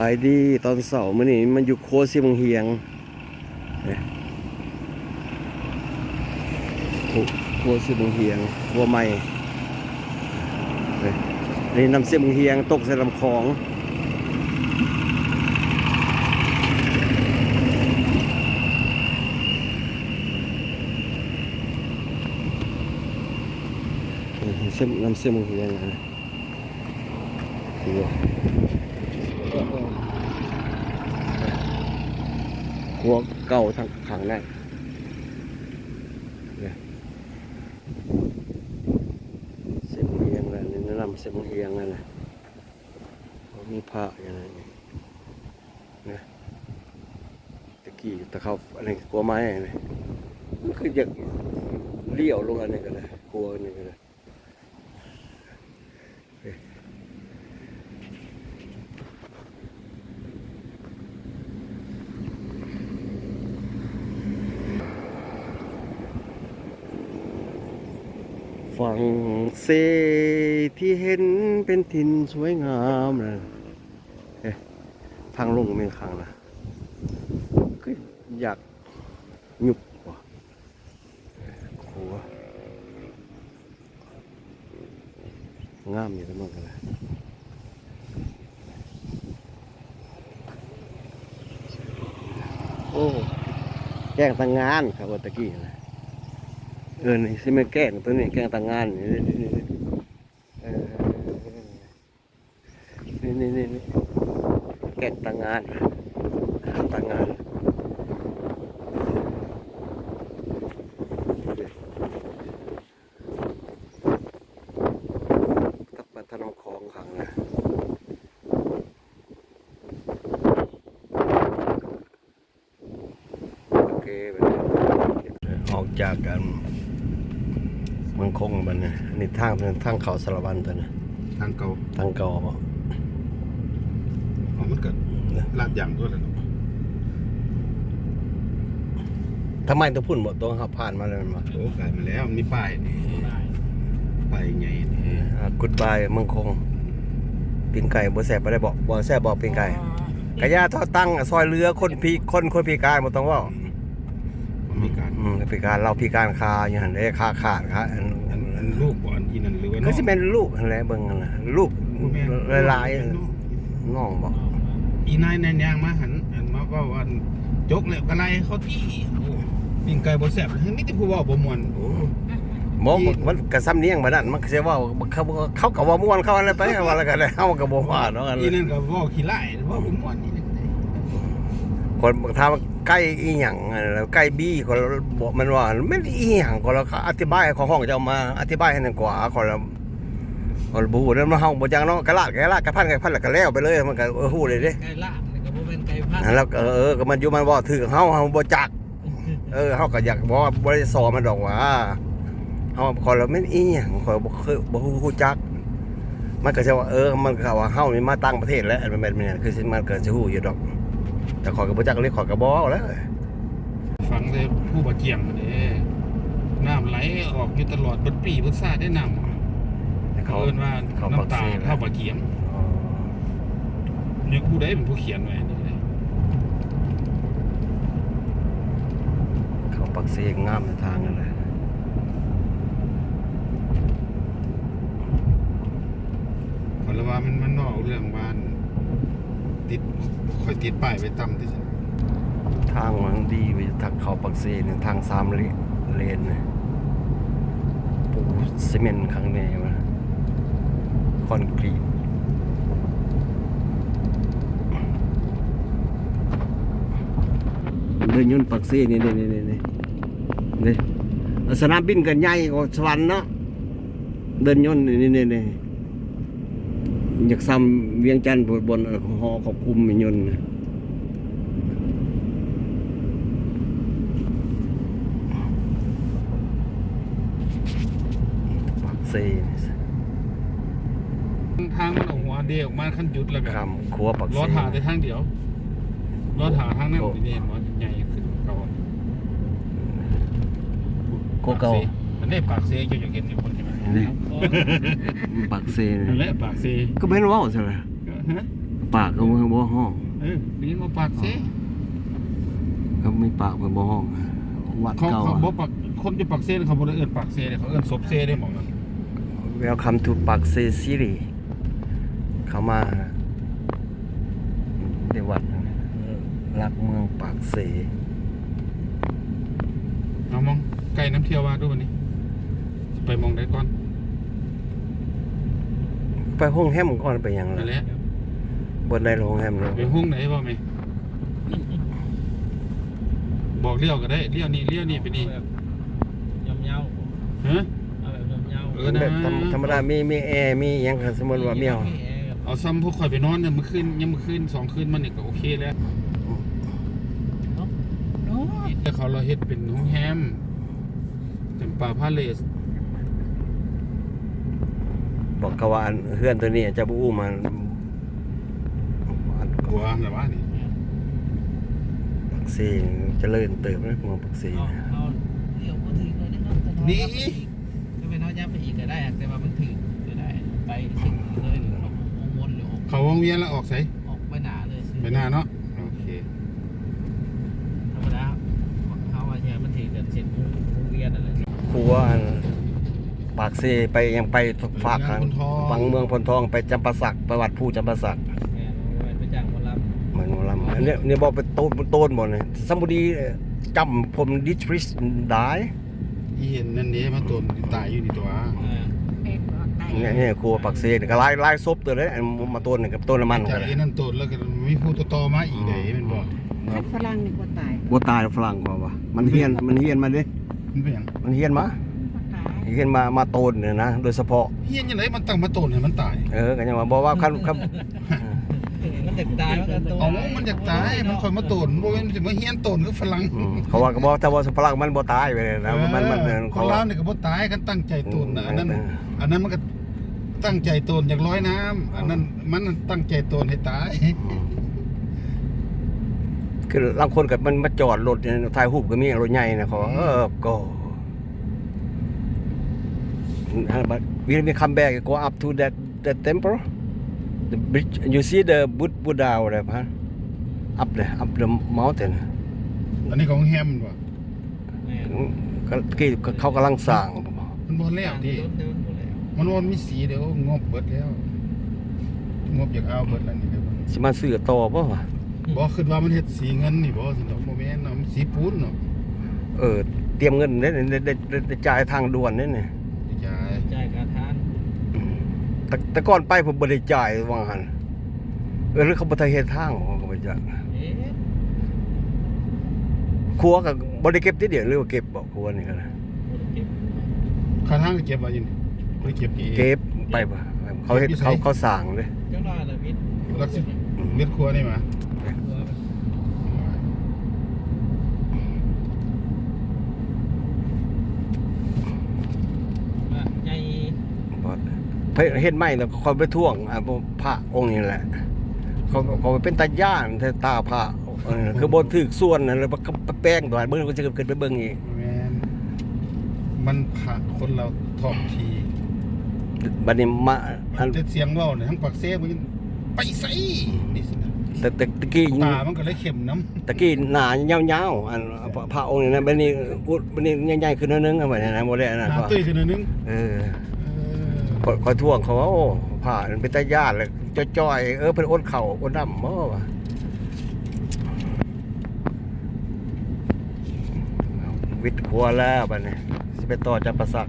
ສະບາຍດີຕອນເຊົ້າ ມື້ນີ້ມາຢູ່ຂົວເຊບັ້ງຫຽງ ເອີ ຂົວ ຂົວເຊບັ້ງຫຽງ ຂົວໃໝ່ ເອີ ອັນນີ້ນ້ຳເຊບັ້ງຫຽງຕົກໃສ່ລຳຂອງ ເອີ ນ້ຳເຊບັ້ງຫຽງ ຂົວ ຂົວເກົ່າທາງຂ້າງໃນ ເຊບັ້ງຫຽງ ແລະ ແນະນຳເຊບັ້ງຫຽງ ແລະ ມີພະຢູ່ໃນນີ້ ນະ ຕະກີ້ຕະເຂົາ ອັນນີ້ກົວໄມ້ນີ້ ມັນຄືຢາກລ້ຽວລົງອັນນີ້ກໍໄດ້ ຂົວອັນນີ້ກໍໄດ້. ຝຣັ່ງເສດທີ່ເຫັນເປັນຖິ່ນສວຍງາມນະ ເອີ ທາງລົງແມ່ນຂ້າງນະ ຄືຢາກຍຸບບໍ່ ຂົວ ງາມຢູ່ເດ້ມັນກໍໄດ້ ໂອ້ ແກ້ງຕາງງານ ເຂົາວ່າຕະກີ້ນະ ເອີ ນີ້ຊິແມ່ນແກ້ງ ໂຕນີ້ແກ້ງຕາງງານ ນີ້ ນີ້ ນີ້ ເອີ ນີ້ ນີ້ ນີ້ ແກ້ງຕາງງານ ຕາງງານ ຕັກປາທະນຳຂອງຂັງນະ ໂອເຄ ບັດນີ້ອອກຈາກ ອັນ ເມືອງຄົງບັດນີ້ ອັນນີ້ທາງ ທາງເຂົ້າສາລະວັນຕົວນີ້ ທາງເກົ່າ ທາງເກົ່າບໍ? ເອົ້າ ມັນກໍລາດຢາງຕົວນັ້ນເນາະ ທາງໄມ້ຕົວພຸ້ນບໍ? ຕົວເຮົາຜ່ານມາແລ້ວແມ່ນບໍ່? ໂອ້ ໄກມາແລ້ວ ມີປ້າຍນີ້ ປ້າຍໃຫຍ່ນີ້ ອ່າ Goodbye ເມືອງຄົງ ປີ້ງໄກ່ບໍ່ແຊບປານໃດບໍ? ບໍ່ແຊບບໍປີ້ງໄກ່? ກະຢ່າເທາະ ຕັ້ງຊ່ອຍເຫຼືອຄົນພິ ຄົນ ຄົນພິການ ບໍ່ຕ້ອງເວົ້າ ອືມ ຄົນພິການ ອືມ ພິການ ລາວພິການຂາຢູ່ຫັ້ນເດ້ ຂາຂາດ ຂາ ອັນ ອັນ ອັນລູກບໍ? ອັນອີນັ້ນຫຼືວ່າ ຄືຊິແມ່ນລູກຫັ້ນແຫຼະ ເບິ່ງຫັ້ນນະ ລູກຫຼາຍໆ ນ້ອງບໍ? ອີນາຍນັ້ນຍ່າງມາຫັ້ນ ອັນມາເວົ້າ ອັນ ຈົກແລ້ວກະໄລ່ເຂົາຕີ້ ໂອ້ ປີ້ງໄກ່ບໍ່ແຊບ ມີແຕ່ຜູ້ເວົ້າບໍ່ມ່ວນ ໂອ້ ບໍ່ ມັນກະສຳນຽງບາດນັ້ນ ມັນກະຊິເວົ້າ ເຂົາ ເຂົາກະເວົ້າມ່ວນເຂົາຫັ້ນແຫຼະ ໄປວ່າແລ້ວກະໄດ້ ເຮົາກະບໍ່ວ່າດອກ ອີນັ້ນກະເວົ້າຂີ້ຮ້າຍ ເວົ້າບໍ່ມ່ວນອີນັ້ນກະໄດ້ ຂ້ອຍຖາມວ່າໄກ່ອີຫຍັງ ແລ້ວໄກ່ບີ ຂ້ອຍບອກມັນວ່າ ແມ່ນອີຫຍັງ ຂ້ອຍລະອະທິບາຍ ຂ້ອຍຮ້ອງເຈົ້າມາອະທິບາຍໃຫ້ໜ່ອຍກວ່າ ຂ້ອຍລະ ຂ້ອຍລະບໍ່ຮູ້ນຳ ເຮົາບໍ່ຈັກເນາະ ກະລາດ ກະລາດ ກະພັນ ກະພັນ ລະກະແລ້ວໄປເລີຍ ມັນກະ ເອີ ຮູ້ເລີຍເດ້ ໄກ່ລາດ ກະບໍ່ແມ່ນໄກ່ພັນ ແລ້ວ ເອີ ກະມັນຢູ່ ມັນເວົ້າຖືກເຮົາ ເຮົາບໍ່ຈັກ ເອີ ເຮົາກໍຢາກບອກວ່າບໍ່ໄດ້ສໍ້ມັນດອກວ່າ ເຮົາ ຂ້ອຍລະແມ່ນອີຫຍັງ ຂ້ອຍບໍ່ເຄີຍ ບໍ່ຮູ້ ຮູ້ຈັກ ມັນກໍຊິວ່າ ເອີ ມັນກໍວ່າເຮົານີ້ມາຕ່າງປະເທດແຫຼະ ແມ່ນ ແມ່ນ ຄືຊິ ມັນກໍຊິຮູ້ຢູ່ດອກ ແຕ່ຂ້ອຍກໍບໍ່ຈັກເລີຍ ຂ້ອຍກໍບໍ່ເວົ້າແຫຼະ ຝັງແຕ່ພູບາຈຽງເດ້ ນ້ຳໄຫຼອອກຢູ່ຕະຫຼອດ ເບິດປີເບິດຊາດເດ້ນ້ຳ ເຂົາເອີ້ນວ່າ ເຂົາ ນ້ຳຕາ ປາກເຊ ເຂົາບາຈຽງ ອໍ ຍັງຜູ້ໃດເປັນຜູ້ຂຽນໄວ້ນີ້ເດ້ ເຂົ້າປາກເຊງາມໃນທາງນັ້ນແຫຼະ ເພາະລະວ່າມັນ ມັນເວົ້າເລື່ອງບ້ານ ຕິດ ຂ້ອຍຕິດປ້າຍໄວ້ຕ່ຳທີ່ສຸດ ທາງມັນດີ ໄປທາງເຂົ້າປາກເຊນີ້ ທາງສາມເລນ ເລນນີ້ ປູຊີເມັນຄັກແນ່ວ່າ ຄອນກຣີດ ເດີ່ນຍົນປາກເຊນີ້ ນີ້ ນີ້ ນີ້ ເດ້ ສະໜາມບິນກໍໃຫຍ່ກວ່າສະຫວັນເນາະ ເດີ່ນຍົນນີ້ ນີ້ ນີ້ ນີ້ ຢາກສ່ຳວຽງຈັນພຸ້ນ ບ່ອນຫໍຄວບຄຸມຍົນ ປາກເຊ ທາງມັນອອກຫົວເດອອກມາ ຄັນຢຸດແລ້ວກໍ ຂ້າມຂົວປາກເຊ ລໍຖ້າແຕ່ທາງດຽວ ລໍຖ້າທາງນັ້ນ ໂອ້ ນີ້ເຫັນບໍ່ ໃຫຍ່ຂຶ້ນເກົ່າ ໂກເກົ່າ ອັນນີ້ປາກເຊ ເຈົ້າຢາກເຫັນຢູ່ພຸ້ນໃຊ່ໄໝ? ນີ້ ປາກເຊ ນັ້ນແຫຼະປາກເຊ ກໍແມ່ນເວົ້າຊັ້ນລະ ຮະ? ປາກກໍບໍ່ຮ້ອງ. ເອີ ໄດ້ຍິນວ່າປາກເຊ. ກໍມີປາກເພິ່ນບໍ່ຮ້ອງ. ວັດ ເຂົາ ເກົ່າ ເຂົາບໍ່ປາກ ຄົນຢູ່ປາກເຊ ເຂົາບໍ່ໄດ້ເອີ້ນປາກເຊເດ້ ເຂົາເອີ້ນສົບເຊເດ້ ໝ່ອງນັ້ນ. Welcome to ປາກເຊ City. ເຂົ້າມາໃນວັດ ເອີ ຫຼັກເມືອງປາກເຊ. ເອົາ ມອງໄກນຳທ່ຽວວ່າດູບັດນີ້ ຊິໄປໝ່ອງໃດກ່ອນ? ໄປໂຮງແຮມກ່ອນ ໄປຫຍັງລະ? ນັ້ນແຫຼະ ບ່ອນໃດໂຮງແຮມເນາະ? ໄປໂຮງໃດເວົ້າແມ່? ບອກລ້ຽວກໍໄດ້ ລ້ຽວນີ້ ລ້ຽວນີ້ໄປນີ້ ແບບຍາວໆ. ຮະ? ເອົາແບບຍາວໆ. ເອີ ແບບທຳ ນະ ທຳມະດາ ມີ ມີແອ ມີຫຍັງ ຄັນສົມມຸດວ່າມີ ມີແອ. ເອົາຊ່ຳພວກຂ້ອຍໄປນອນຍາມມື້ຄືນ ຍາມມື້ຄືນສອງຄືນມານີ້ກໍໂອເຄແລ້ວ. ແຕ່ເຂົາລະເຮັດເປັນໂຮງແຮມ ຈຳປາພາເລສ. ບອກເຂົາວ່າ ອັນ ເຮືອນໂຕນີ້ເຈົ້າບໍ່ອູ້ມາ ອັນ ກົວລະວ່ານີ້ ປາກເຊຈະເລີນເຕີບເດ້ ເມືອງປາກເຊ. ເຮົາ ເຮົາລ້ຽວບໍ່ຖືກເລີຍເນາະ. ນີ້ ຖ້າແມ່ນເຮົາຍັບໄປອີກກໍໄດ້ ແຕ່ວ່າມັນຖືກ ກໍໄດ້ ໄປເສັ້ນເລີຍ ເຂົ້າວົງວົນ ຫຼືອອກ ເຂົ້າວົງວຽນແລ້ວອອກໃສ? ອອກໄປໜ້າເລີຍ ໄປໜ້າເນາະ. ໂອເຄ ທຳມະດາ ເຮົາວ່າຢ່າມັນຖືກກັນເສັ້ນວົງ ວົງວຽນນັ້ນແຫຼະ. ຂົວອັນປາກເຊໄປ ຫຍັງໄປຟາກທາງ ເມືອງໂພນທອງ ຝັ່ງເມືອງໂພນທອງ ໄປຈຳປາສັກ ໄປວັດພູຈຳປາສັກ. ແມ່ນ ໄປຈ້າງໝໍລຳ ເໝືອນໝໍລຳ. ອັນນີ້ ນີ້ບໍ່ໄປໂຕນ ໂຕນບໍ່ນີ້ ສຳບູດີ ຈຳພົມດິດພຣິສໄດ້. ອີເຫັນນັ້ນເດ້ ມາໂຕນຕາຍຢູ່ນີ້ຕົວະ. ເອີ ແມ່ນບໍ່? ຕາຍ ນີ້ ນີ້ ຂົວປາກເຊນີ້ກໍຫຼາຍ ຫຼາຍສົບເຕີບເດ້ ອັນມາໂຕນນີ້ກັບໂຕນນ້ຳມັນ. ຈາກອີນັ້ນໂຕນແລ້ວກໍມີຜູ້ຕໍ່ໆມາອີກເດ້ ອືມ ແມ່ນບໍ່? ຄັນຝຣັ່ງນີ້ບໍ່ຕາຍ ບໍ່ຕາຍ. ຝຣັ່ງເຂົາວ່າ ມັນຮຽນ ມັນຮຽນມາເດ້. ມັນເປັນຫຍັງ? ມັນຮຽນມາ ມັນບໍ່ຕາຍ ຮຽນມາ ມາໂຕນນີ້ນະ ໂດຍສະເພາະ. ຮຽນຈັ່ງໃດມັນຕັ້ງມາໂຕນໃຫ້ມັນຕາຍ? ເອີ ກໍຍັງວ່າ ບໍ່ວ່າຄັນ ຄັນ ມັນຢາກຕາຍ ມັນກໍໂຕນ. ເອົາ ມັນຢາກຕາຍ ມັນຄ່ອຍມາໂຕນ ບໍ່ແມ່ນຊິມາຮຽນໂຕນຄືຝຣັ່ງ. ອືມ ເຂົາວ່າກໍບໍ່ ແຕ່ວ່າຝຣັ່ງມັນບໍ່ຕາຍໄປແລ້ວ. ເອີ ມັນ ມັນ ເອີ ຄົນລາວນີ້ກໍບໍ່ຕາຍ ຄັນຕັ້ງໃຈໂຕນນະ. ເອີ ອັນນັ້ນ ເອີ ອັນນັ້ນມັນກໍຕັ້ງໃຈໂຕນຢາກລອຍນ້ຳ. ເອີ ອັນນັ້ນມັນຕັ້ງໃຈໂຕນໃຫ້ຕາຍ. ອືມ ຄືລາງຄົນກໍມັນມາຈອດລົດ ຖ່າຍຮູບກໍມີ ລົດໃຫຍ່ນະ. ເຂົາວ່າ ອືມ ເອີ ກໍ But when we come back, go up to that, that temple, the bridge, you see the Bud-, Buddha or whatever, huh? Up there, up the mountain. ອັນນີ້ຂອງແຮມບໍ່? ແມ່ນ ອືມ ກໍ ທີ່ເຂົາກຳລັງສ້າງ. ມັນບໍ່ແລ້ວຕິ? ມັນບໍ່ມີສີເດ້. ໂອ້ ງົບເບິດແລ້ວ ງົບຢາກເອົາເບິດແລ້ວນີ້ເດ້. ຊິມາຊື້ຕໍ່ບໍ່ວະ? ບໍ່ ຄິດວ່າມັນເຮັດສີເງິນນີ້ບໍ່ຊັ້ນດອກ. ບໍ່ແມ່ນເນາະ ມັນສີປູນເນາະ. ເອີ ຕຽມເງິນເດ້ ໄດ້ ໄດ້ ໄດ້ ໄດ້ຈ່າຍທາງດ່ວນເດ້ນີ້. ໄດ້ຈ່າຍ ຈ່າຍຄ່າທາງ. ອືມ ແຕ່ ແຕ່ກ່ອນໄປເພິ່ນບໍ່ໄດ້ຈ່າຍວ່າຫັ້ນ. ເອີ ຫຼືເຂົາບໍ່ໄດ້ເຮັດທາງບໍ່ ເຂົາກໍບໍ່ຈັກ. ເຮັດ ຂົວກໍບໍ່ໄດ້ເກັບຕິດຽວ ຫຼືວ່າເກັບບໍ່? ຂົວນີ້ກໍໄດ້ ບໍ່ໄດ້ເກັບ. ຄ່າທາງກໍເກັບວ່າຢູ່ນີ້ ບໍ່ໄດ້ເກັບ. ເກັບໄປບໍ່? ເຂົາເຮັດ ເກັບຢູ່ໃສ? ເຂົາ ເຂົາສ້າງເດ້. ຈັກໜ້ອຍລະວິດ ຫຼັກສິບ ເມັດຂົວນີ້ຫວາ? ໃຫຍ່ ເຫັນໃໝ່ແລ້ວຂ້ອຍໄປທວງ ອ່າ ພະອົງນີ້ແຫຼະ. ເຂົາ ເຂົາເປັນຕາຢ້ານແທ້ ຕາພະ ເອີ ຄືບໍ່ຖືກສ່ວນນັ້ນ ແລ້ວໄປແປງຕົວ ເບິ່ງ ກໍຈະຂຶ້ນໄປເບິ່ງອີກ. ແມ່ນ ມັນພະຄົນລາວທ້ອງທີ່. ບັດນີ້ມາ ອັນ ແຕ່ສຽງເວົ້ານີ້ ທາງປາກເຊ ໄປໃສ ນີ້ຊິນະ. ແຕ່ ແຕ່ ແຕ່ກີ້ ຕາມັນກໍເລີຍເຂັ້ມນຳ. ຕະກີ້ໜ້າຍາວໆ ອັນ ພະ ພະອົງນີ້ນະ ບັດນີ້ອຸດ ບັດນີ້ໃຫຍ່ໆຂຶ້ນໜ້ອຍໜຶ່ງ ອັນນັ້ນນະ ບໍ່ໄດ້ອັນນັ້ນ ໜ້າຕຸ້ຍຂຶ້ນໜ້ອຍໜຶ່ງ. ເອີ ເອີ ຂ້ອຍ ຂ້ອຍທວງເຂົາວ່າ ໂອ້ ພະມັນເປັນຕາຢ້ານ ແລ້ວຈ່ອຍໆ. ເອີ ເພິ່ນອົດເຂົ້າອົດນ້ຳບໍ່ວະ? ວິດຂົວແລ້ວ ບັດນີ້ຊິໄປຕໍ່ຈຳປາສັກ.